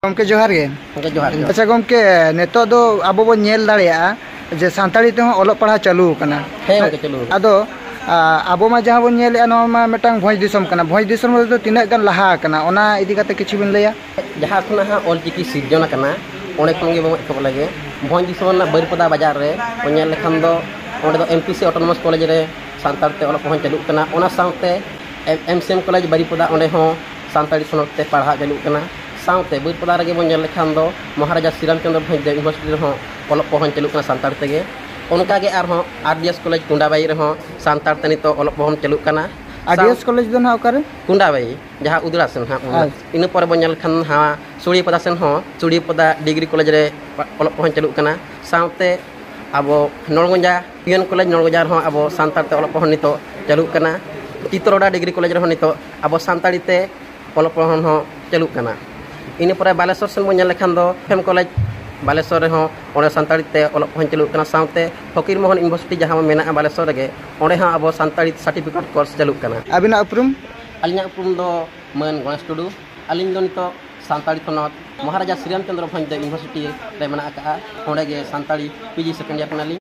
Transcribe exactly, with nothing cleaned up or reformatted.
ᱜᱚᱢᱠᱮ, ᱡᱚᱦᱟᱨ ᱜᱮ᱾ ᱜᱚᱢᱠᱮ, ᱡᱚᱦᱟᱨ, ᱡᱚᱦᱟᱨ᱾ ᱟᱪᱪᱷᱟ ᱜᱚᱢᱠᱮ, ᱱᱤᱛᱚᱜ ᱫᱚ ᱟᱵᱚ ᱵᱚᱱ ᱧᱮᱞ ᱫᱟᱲᱮᱭᱟᱜᱼᱟ ᱡᱮ ᱥᱟᱱᱛᱟᱲᱤ ᱛᱮᱦᱚᱸ ᱚᱞᱚᱜ ᱯᱟᱲᱦᱟᱣ ᱪᱟᱹᱞᱩ ᱟᱠᱟᱱᱟ᱾ ᱦᱮᱸ ᱜᱚᱢᱠᱮ, ᱪᱟᱹᱞᱩ ᱟᱠᱟᱱᱟ᱾ ᱟᱫᱚ, ᱟ, ᱟᱵᱚ ᱢᱟ ᱡᱟᱦᱟᱸ ᱵᱚᱱ ᱧᱮᱞᱮᱫᱼᱟ, ᱱᱚᱣᱟ ᱢᱟ ᱢᱤᱫᱴᱟᱝ ᱵᱷᱚᱸᱡᱽ ᱫᱤᱥᱚᱢ ᱠᱟᱱᱟ᱾ ᱵᱷᱚᱸᱡᱽ ᱫᱤᱥᱚᱢ ᱨᱮᱫᱚ ᱛᱤᱱᱟᱹᱜ ᱜᱟᱱ ᱞᱟᱦᱟ ᱟᱠᱟᱱᱟ, ᱚᱱᱟ ᱤᱫᱤ ᱠᱟᱛᱮ ᱠᱤᱪᱷᱩ ᱵᱤᱱ ᱞᱟᱹᱭᱟ? ᱡᱟᱦᱟᱸ ᱠᱷᱚᱱᱟᱜ ᱦᱟᱸᱜ ᱚᱞ ᱪᱤᱠᱤ ᱥᱤᱨᱡᱚᱱ ᱟᱠᱟᱱᱟ, ᱚᱸᱰᱮ ᱠᱷᱚᱱ ᱜᱮ ᱵᱚᱱ ᱮᱛᱚᱦᱚᱵ ᱞᱮᱜᱮ᱾ ᱵᱷᱚᱸᱡᱽ ᱫᱤᱥᱚᱢ ᱨᱮᱱᱟᱜ ᱵᱟᱹᱨᱤᱯᱟᱫᱟ ᱵᱟᱡᱟᱨ ᱨᱮ ᱵᱚᱱ ᱧᱮᱞ ᱞᱮᱠᱷᱟᱱ ᱫᱚ, ᱚᱸᱰᱮ ᱫᱚ M P C Autonomous College ᱨᱮ ᱥᱟᱱᱛᱟᱲ ᱛᱮ ᱚᱞᱚᱜ ᱯᱟᱲᱦᱟᱣ ᱪᱟᱹᱞᱩᱜ ᱠᱟᱱᱟ᱾ ᱚᱱᱟ ᱥᱟᱶᱛᱮ M-, M C M College ᱵᱟᱹᱨᱤᱯᱟᱫᱟ, ᱚᱸᱰᱮ ᱦᱚᱸ ᱥᱟᱱᱛᱟᱲᱤ ᱛᱷᱚᱱᱚᱛ ᱛᱮ ᱯᱟᱲᱦᱟᱣ ᱪᱟᱹᱞᱩᱜ ᱠᱟᱱᱟ᱾ ᱥᱟᱶᱛᱮ ᱵᱟᱹᱨᱤᱯᱟᱫᱟ ᱨᱮᱜᱮ ᱵᱚᱱ ᱧᱮᱞ ᱞᱮᱠᱷᱟᱱ ᱫᱚ, ᱢᱚᱦᱟᱨᱟᱡᱟ ᱥᱨᱤᱨᱟᱢᱪᱚᱸᱫᱽᱨᱚ ᱵᱷᱚᱸᱡᱽ ᱫᱮᱣ University ᱨᱮᱦᱚᱸ ᱚᱞᱚᱜ ᱯᱟᱲᱦᱟᱣ ᱪᱟᱹᱞᱩᱜ ᱠᱟᱱᱟ ᱥᱟᱱᱛᱟᱲ ᱛᱮᱜᱮ᱾ ᱚᱱᱠᱟᱜᱮ ᱟᱨᱦᱚᱸ R D S College ᱠᱩᱸᱰᱟᱵᱟᱭᱤ ᱨᱮᱦᱚᱸ ᱥᱟᱱᱛᱟᱲ ᱛᱮ ᱱᱤᱛᱚᱜ ᱚᱞᱚᱜ ᱯᱟᱲᱦᱟᱣ ᱪᱟᱹᱞᱩᱜ ᱠᱟᱱᱟ᱾ R D S ᱥᱟᱶ- College ᱫᱚ ᱱᱟᱦᱟᱜ ᱚᱠᱟᱨᱮ? ᱠᱩᱸᱰᱟᱵᱟᱭᱤ, ᱡᱟᱦᱟᱸ ᱩᱫᱽᱲᱟ ᱥᱮᱱ ᱦᱟᱸᱜ᱾ ᱟᱪᱪᱷᱟ᱾ ᱤᱱᱟᱹ ᱯᱚᱨᱮ ᱵᱚᱱ ᱧᱮᱞ ᱞᱮᱠᱷᱟᱱ ᱦᱟᱸᱜ ᱥᱩᱲᱤᱭᱟᱹᱯᱟᱫᱟ ᱥᱮᱱ ᱦᱚᱸ, ᱥᱩᱲᱤᱭᱟᱹᱯᱟᱫᱟ ᱰᱤᱜᱽᱨᱤ ᱠᱚᱞᱮᱡᱽ ᱨᱮ ᱚᱞᱚᱜ ᱯᱟᱲᱦᱟᱣ ᱪᱟᱹᱞᱩᱜ ᱠᱟᱱᱟ᱾ ᱥᱟᱶᱛᱮ ᱟᱵᱚ ᱱᱚᱲᱜᱚᱸᱡᱟ P N College ᱱᱚᱲᱜᱚᱸᱡᱟ ᱨᱮᱦᱚᱸ ᱟᱵᱚ ᱥᱟᱱᱛᱟᱲ ᱛᱮ ᱚᱞᱚᱜ ᱯᱟᱲᱦᱟᱣ ᱱᱤᱛᱚᱜ ᱪᱟᱹᱞᱩᱜ ᱠᱟᱱᱟ᱾ ᱪᱤᱛᱨᱚᱰᱟ ᱰᱤᱜᱽᱨᱤ ᱠᱚᱞᱮᱡᱽ ᱨᱮᱦᱚᱸ ᱱᱤᱛᱚᱜ ᱟᱵᱚ ᱥᱟᱱᱛᱟᱲᱤ ᱛᱮ ᱚᱞᱚᱜ ᱯᱟᱲᱦᱟᱣ ᱦᱚᱸ ᱪᱟᱹᱞᱩᱜ ᱠᱟᱱᱟ᱾ ᱤᱱᱟᱹ ᱯᱚᱨᱮ ᱵᱟᱞᱮᱥᱚᱨ ᱥᱮᱱ ᱵᱚᱱ ᱧᱮᱞ ᱞᱮᱠᱷᱟᱱ ᱫᱚ F M College ᱵᱟᱞᱮᱥᱚᱨ ᱨᱮᱦᱚᱸ, ᱚᱸᱰᱮ ᱥᱟᱱᱛᱟᱲᱤ ᱛᱮ ᱚᱞᱚᱜ ᱯᱟᱲᱦᱟᱣ ᱪᱟᱹᱞᱩᱜ ᱠᱟᱱᱟ᱾ ᱥᱟᱶᱛᱮ ᱯᱷᱚᱠᱤᱨ ᱢᱳᱦᱚᱱ University ᱡᱟᱦᱟᱸ ᱢᱮᱱᱟᱜᱼᱟ ᱵᱟᱞᱮᱥᱚᱨ ᱨᱮᱜᱮ, ᱚᱸᱰᱮ ᱦᱚᱸ ᱟᱵᱚ ᱥᱟᱱᱛᱟᱲᱤ certificate course ᱪᱟᱹᱞᱩᱜ ᱠᱟᱱᱟ᱾ ᱟᱹᱵᱤᱱᱟᱜ ᱩᱯᱨᱩᱢ? ᱟᱹᱞᱤᱧᱟᱜ ᱩᱯᱨᱩᱢ ᱫᱚ ᱢᱟᱹᱱ ᱜᱚᱬᱮᱥ ᱴᱩᱰᱩ᱾ ᱟᱹᱞᱤᱧ ᱫᱚ ᱱᱤᱛᱚᱜ ᱥᱟᱱᱛᱟᱲᱤ ᱛᱷᱚᱱᱚᱛ ᱢᱚᱦᱟᱨᱟᱡᱟ ᱥᱨᱤᱨᱟᱢᱪᱚᱸᱫᱽᱨᱚ ᱵᱷᱚᱸᱡᱽ ᱫᱮᱣ University ᱨᱮ ᱢᱮᱱᱟᱜ ᱟᱠᱟᱫᱼᱟ᱾ ᱚᱸᱰᱮ ᱜᱮ Santali P G second year ᱠᱟᱱᱟᱞᱤᱧ᱾